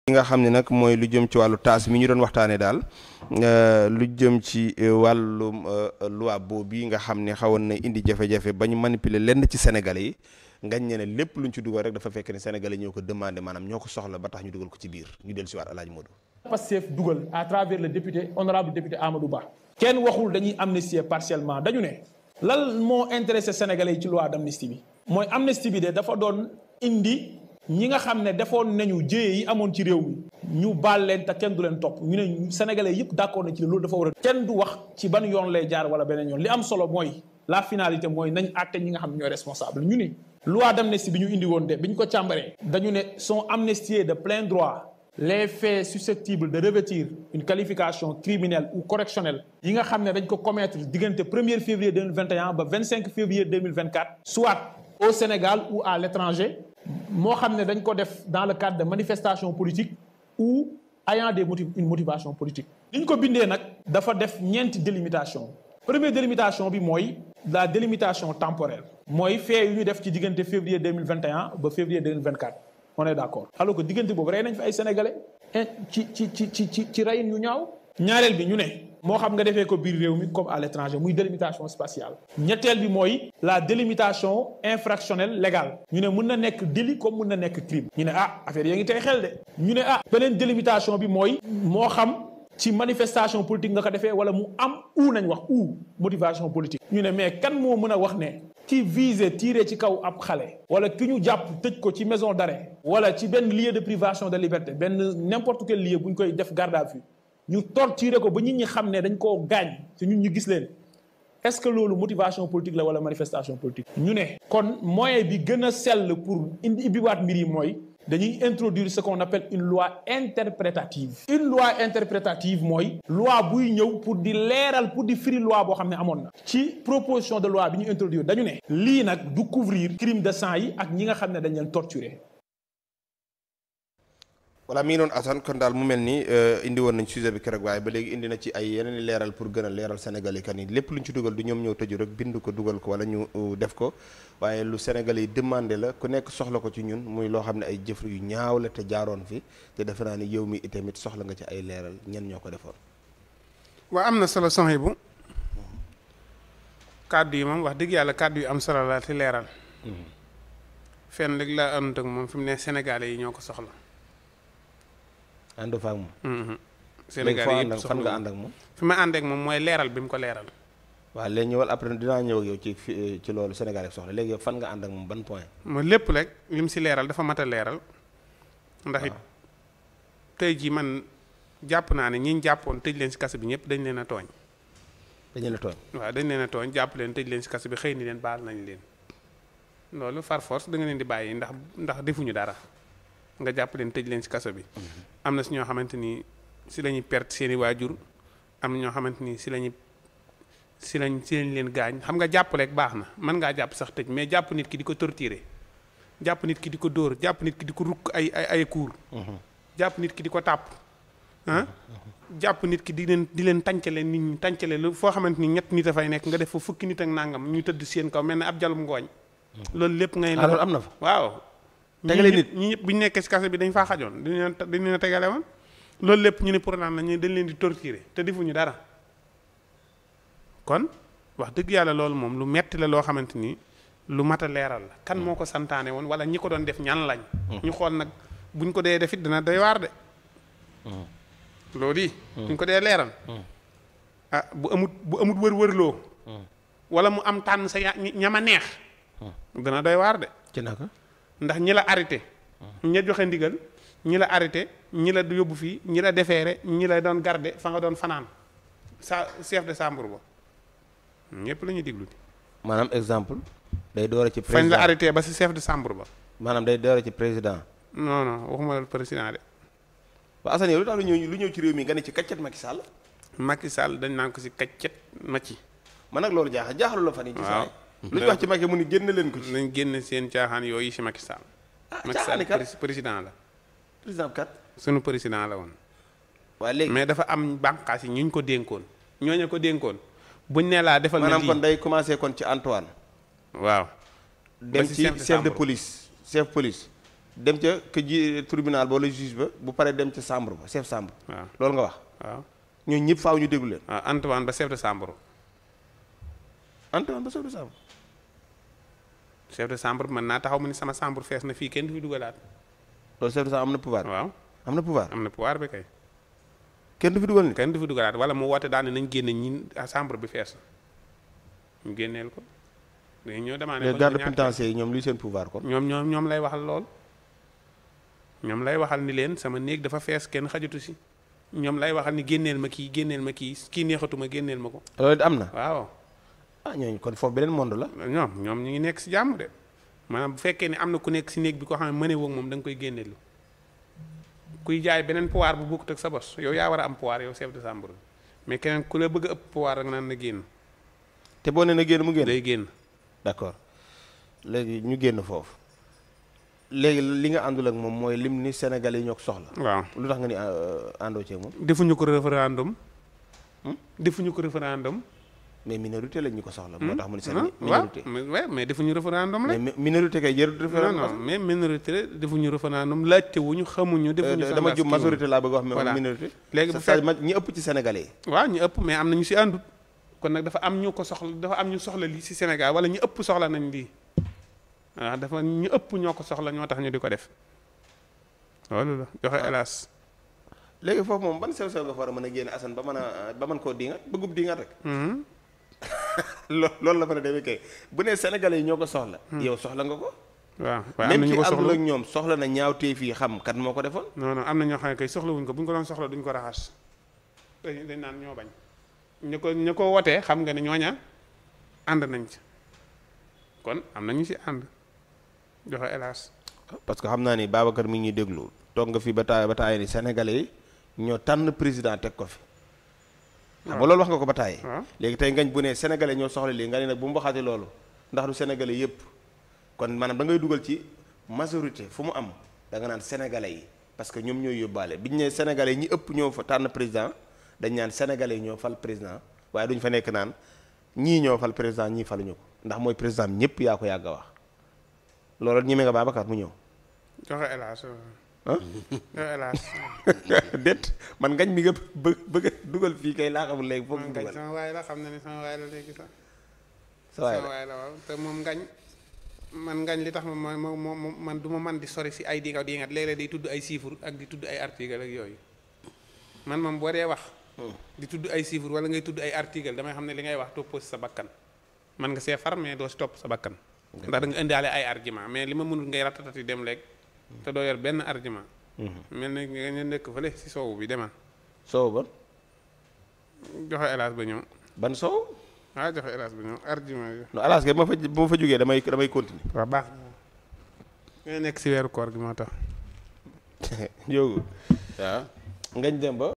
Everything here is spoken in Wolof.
li nga xam ne nag mooy lu jëm ci wàllu taas mi ñu doon waxtaanee daal lu jëm ci wàllum loi boobu nga xam ne xawoon na indi jafe-jafe ba ñu manipuler lenn ci Sénégalais yi ngañ ne lépp luñ ci dugal rek dafa fekk ne Sénégalais ñoo ko demandé maanaam ñoo ko soxla ba tax ñu dugal ko ci biir ñu dellu si waat Alaaji Modou. Pastef dugal à travers le député honorable député Amadou Ba. kenn waxul dañuy amnistier partiellement dañu ne. lan moo intéressé Sénégalais yi ci loi d'amnistie bi. mooy amnistie bi de dafa doon indi. ñi nga xam ne defoon nañu jéye yi amoon ci réew mi ñu baal leen te kenn du leen topp ñu ne sénégalais yëpp d'accord na ci loolu dafa war a kenn du wax ci ban yoon lay jaar wala beneen yoon li am solo mooy la finalité mooy nañ àtte ñi nga xam ne ñooy responsable ñu ne loi d'amnistie bi ñu indi woon de bi ñu ko càmbaree dañu ne sont amnistiés de plein droit les faits susceptibles de revêtir une qualification criminelle ou correctionnelle yi nga xam ne dañ ko commettre diggante 1er février 2021 ba 25 février 2024 soit au Sénégal ou à l'étranger moo xam ne dañ ko def dans le cadre de manifestation politique ou ayant une motivation politique. li ñu ko bindee nag dafa def ñeenti délimitation première délimitation bi mooy la délimitation temporelle mooy fait yu ñu def ci diggante février 2021 ba février 2024 on est d'accord alors que diggante boobu rey nañ fi ay sénégalais ci reyin yu ñaaw. ñaareel bi ñu ne moo xam nga defee ko biir réew mi comme à l'étranger muy délimitation spatiale. ñetteel bi mooy la délimitation infractionnelle légale. ñu ne mën na nekk délit comme mën na nekk crime. ñu ne affaire yaa ngi tey xel de. ñu ne beneen délimitation bi mooy moo xam ci manifestation politique nga ko defee wala mu am nañ wax motivation politique. ñu ne mais kan moo mën a wax ne ki visé tiré ci kaw ab xale. wala ki ñu jàpp tëj ko ci maison d'arrêt. wala ci benn lieu de privation de liberté benn n'importe quel lieu bu ñu koy def garde à vue. ñu torturer ko ba nit ñi xam ne dañ koo gaañ te ñun ñu gis leen est-ce que loolu motivation politique la wala manifestation politique. ñu ne kon moyen bi gën a sell pour ibbiwaat mbir yi mooy dañuy introduire ce qu'on appelle une loi interprétative. une loi interprétative mooy loi buy ñëw pour di leeral pour di firi loi boo xam ne amoon na. ci proposition de loi bi ñu introduire dañu ne. lii nag du couvrir crime de sang yi ak ñi nga xam ne dañ leen torturer. voilà mi ngi noonu Assane kon daal mu mel ni indi woon nañ sujet bi keroog waaye ba léegi indi na ci ay yeneen i leeral pour gën a leeral Sénégal yi kan ni lépp lu ñu ci dugal du ñoom ñëw tëju rek bind ko dugal ko wala ñu def ko waaye lu Sénégal yi demandé la ku nekk soxla ko ci ñun muy loo xam ne ay jëf yu ñaaw la te jaaroon fi te defe naa ni yow mi itamit soxla nga ci ay leeral ñen ñoo ko defoon. waa am na solo soxna bu kàddu yi moom wax dëgg yàlla kàddu yu am solo la te leeral. fenn rek laa ànd ak moom fi mu ne Sénégalais yi ñoo ko soxla. ànd fa ak moom. Sénégal yi yëpp fan nga ànd ak moom. fi ma ànd ak moom mooy leeral bi mu ko leeral. waaw léegi ñëwal après dinaa ñëw ak yow ci loolu Sénégal yi soxla léegi yow fan nga ànd ak moom ban point. mooy lépp rek li mu si leeral dafa mat a leeral. ndax it tey jii man jàpp naa ne ñi jàppoon tëj leen si kaso bi ñëpp dañ leen a tooñ. dañ leen a tooñ. waaw dañ leen a tooñ jàpp leen tëj leen si kaso bi xëy ni leen baal nañ leen loolu far force da nga leen di bàyyi ndax defuñu dara. nga jàpp leen tëj leen ci kaso bi. am na si ñoo xamante ni si la ñuy perte seen i waajur am na ñoo xamante ni si lañ leen gaañ xam nga jàpp rek baax na mën ngaa jàpp sax tëj mais jàpp nit ki di ko torturer jàpp nit ki di ko dóor jàpp nit ki di ko rukk ay kuur. jàpp nit ki di ko tàpp jàpp nit ki di leen tàncale nit ñi tàncale lu foo xamante ni ñett nit a fay nekk nga def fa fukki nit ak nangam ñu tëdd seen kaw mel ne ab jalum ngooñ. loolu lépp ngay. alors am na fa waaw. tegale nit ñi ñëpp bu ñu nekkee ci kaso bi dañ faa xajoon dañ leen a tegale woon loolu lépp ñu ne pour naan nañu dañ leen di torturer te defuñu dara kon wax dëgg yàlla loolu moom lu metti la loo xamante ni lu mat a leeral la kan moo ko santaane woon wala ñi ko doon def ñan lañ. ñu xool nag buñ ko dee def it dina doy waar de. loolu yi. buñ ko dee leeral. bu amut wër-wërloo. wala mu am tànn sa ñama neex. dina doy waar de. ci naka. ndax ñi la arrêté ña joxe ndigal ñi la arrêté ñi la yóbbu fii ñi la defeere ñi la doon garde fa nga doon fanaan chef de chambre ba ñëpp la ñuy déglu. maanaam exemple day doore ci président fañ la arrêté ba si chef de chambre ba. maanaam day doore ci président. non waxuma la président de. waaw Assane yow lu tax lu ñëw ci réew mi nga ne ci kaccet Macky Sall. Macky Sall dañ naan ko si kaccet Macky. man nag loolu jaaxalu la fan yi. waaw lu ñu wax ci Macky mu ni génn leen ko ci. nañ génn seen caaxaan yooyu si Macky Sall. Macky Sall président la. président kat. sunu président la woon. waaw léegi mais dafa am bànqaas yi ñu ko dénkoon. ñooñu ko dénkoon buñ ne laa defal. maanaam kon day commencé kon ci Antoine. waaw. dem ci chef de police chef police. dem ca ka ji tribunal ba wala juge ba bu paree dem ca chambre ba chef chambre. waaw loolu nga wax. waaw ñooñu ñëpp faaw ñu déglu leen. waaw Antoine ba chef de chambre. Antoine ba chef de chambre. chef de chambre mën naa taxaw mu ni sama chambre fees na fii kenn du fi dugalaat. loolu chef de chambre am na pouvoir. waaw am na pouvoir. am na pouvoir bi kay. kenn du fi dugal nit. kenn du fi dugalaat wala mu woote daal ne nañ génne ñi chambre bi fees na ñu génneel ko. dañuy ñëw demandé les gardes pénitentiaires yi ñoom luy seen pouvoir kon. ñoom lay waxal lool. ñoom lay waxal ni leen sama néeg dafa fees kenn xajatu si. ñoom lay waxal ni génneel ma kii kii neexatuma génneel ma ko. loolu am na. waaw. ñooñu kon foofu beneen monde la. ñoom ñu ngi nekk si jàmm de maanaam bu fekkee ne am na ku nekk si néeg bi ko xam ne mëne woog moom da nga koy génneelu kuy jaay beneen pouvoir bu bokkut ak sa bos yow yaa war a am pouvoir yow chef de chambre mais keneen ku la bëgg a ëpp pouvoir rek naan na génn. te boo nee na génn mu génn. day génn. d'accord léegi ñu génn foofu léegi li nga àndul ak moom mooy lim ni Sénégalais yi ñoo ko soxla. waaw lu tax nga ni àndoo ceeg moom. defuñu ko référendum. defuñu ko référendum. mais minorité lañ ñu ko soxla. moo tax mu ni seen minorité mais defuñu référendum la. mais minorité kay jërut référendum. non mais minorité defuñu référendum laajte wuñu xamuñu. defuñu dama jub majorité laa bëgg wax. mais minorité. léegi bu fekkee ñi ëpp ci Sénégalais yi. waaw ñu ëpp mais am na ñu si àndut. kon nag dafa am ñu ko soxla dafa am ñu soxla lii si Sénégal wala ñu ëpp soxla nañ lii waaw dafa ñu ëpp ñoo ko soxla ñoo tax ñu di ko def loolu la joxe hélas. léegi foofu moom ban sew-sew nga fa war a mën a génne Assane ba mën koo diingat bëggub diingat rek. loolu la fa ne demee kay bu nee Sénégalais yi ñoo ko soxla. yow soxla nga ko. waaw waaye am na ñu ko soxla même ki àndul ak ñoom soxla na ñaawtee fii xam kat moo ko defoon. non am na ñoo xam ne kay soxla wuñ ko bu ñu ko doon soxla duñ ko raxas dañ naan ñoo bañ. ñu ko wotee xam nga ne ñooña ànd nañ ci kon am na ñu ci ànd joxe hélas. parce que xam naa ni Babacar mi ngi ñuy déglu toog nga fi ba taay ni Sénégalais yi ñoo tànn président teg ko fi. xam nga loolu wax nga ko ba taay. léegi tey ngañ bu ne Sénégalais ñoo soxla lii nga ne nag bu mu waxaatee loolu ndax du Sénégalais yëpp kon maanaam da ngay dugal ci majorité fu mu am da nga naan Sénégalais yi parce que ñoom ñooy yóbbaale biñu ne Sénégalais yi ñi ëpp ñoo fa tànn président. dañ naan Sénégalais yi ñoo fal président waaye duñ fa nekk naan ñii ñoo fal président ñii faluñu ko ndax mooy président bi ñëpp yaa ko yàgg a wax loolu ñeme nga Babacar mu ñëw. joxe hélas. joxe hélas. déet man ngañ mi nga bëgg a dugal fii kay laa xamul léegi foog ñu dugal. sama waay la xam na ne sama waay la léegi sax. sa waay la waaw te moom ngañ li tax man du ma man di sori si ay di nga léeg-léeg day tudd ay chiffres ak di tudd ay articles ak yooyu. man moom boo dee wax. di tudd ay chiffres wala ngay tudd ay article damay xam ne li ngay wax toppoo si sa bakkan man nga see far mais doo si topp sa bakkan ndax da nga indaale ay argument mais li ma mënul ngay ratatati dem léegi te doo yor benn argument mel na nga nekk fële si soow bi demal soow ba joxe hélas ba ñëw ban soow waaw joxe hélas ba ñëw argument yi non hélas kay bu ma fa jógee damay continuer waaw baax nga nekk si weeru koor gi moo tax yoogu waaw ngañ dem ba